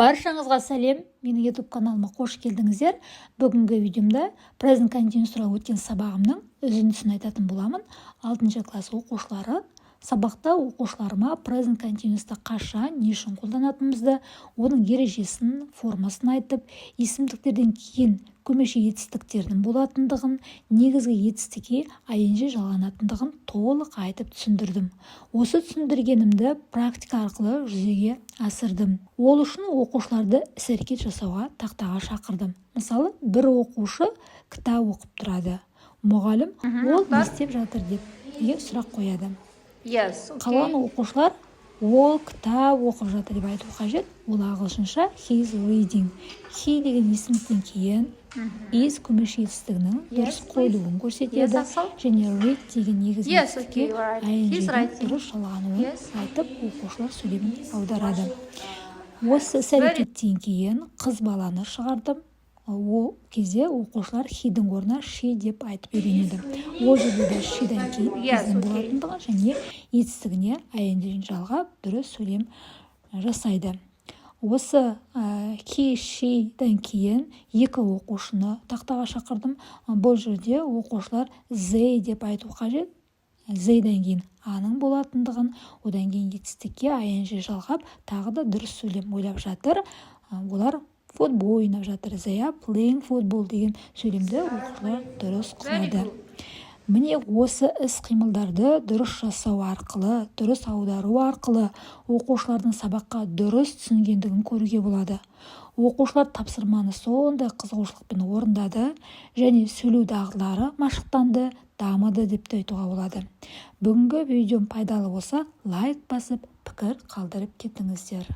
Баршаңызға сәлем! Менің YouTube каналыма қош келдіңіздер! Бүгінгі видеомда Present Continuous туралы өткен сабағымның үзіндісін айтатын боламын. Алтыншы класс оқушылары. Сабақта оқушыларыма Present Continuous-ты қашан, не үшін қолданатынымызды, оның ережесін, формасын айтып, есімдіктерден кейін көмекші етістіктердің болатындығын, негізгі етістікке ing жалғанатындығын толық айтып түсіндірдім. Осы түсіндіргенімді практика арқылы жүзеге асырдым. Ол үшін оқушыларды іс-әрекет жасауға тақтаға шақырдым. Мысалы, бір оқушы кітап оқып тұрады. Мұғалім «Ол не істеп жатыр?» деп деген сұрақ қояды. Қалған оқушылар «Ол кітап оқып жатыр» деп айту қажет. Ол ағылшынша «He is reading». He деген есімдіктен кейін is көмекші етістігінің дұрыс қойылуын көрсетеді және read деген негізгі етістікке ing дұрыс жалғануын айтып, оқушылар сөйлемін аударады. Осы іс әрекеттен кейін қыз баланы шығардым. Ол кезде оқушылар he дің орнына she деп айтып үйренеді. Ол жерде де she дан кейін is дің болатындығын және етістігіне ing жалғап, дұрыс сөйлем жасайды. Осы he, she дан кейін екі оқушыны тақтаға шақырдым. Бұл жерде оқушылар they деп айту қажет. They дан кейін are ның болатындығын, одан кейін етістікке ing жалғап, тағы да дұрыс сөйлем ойлап жатыр. Олар футбол ойнап жатыр. «They are playing football» деген сөйлемді оқушылар дұрыс құрады. Міне, осы іс-қимылдарды дұрыс жасау арқылы, дұрыс аудару арқылы оқушылардың сабаққа дұрыс түсінгендігін көруге болады. Оқушылар тапсырманы сондай қызығушылықпен орындады және сөйлеу дағдылары машықтанды, дамыды деп те айтуға болады. Бүгінгі видеом пайдалы болса, лайк басып, пікір қалдырып кетіңіздер.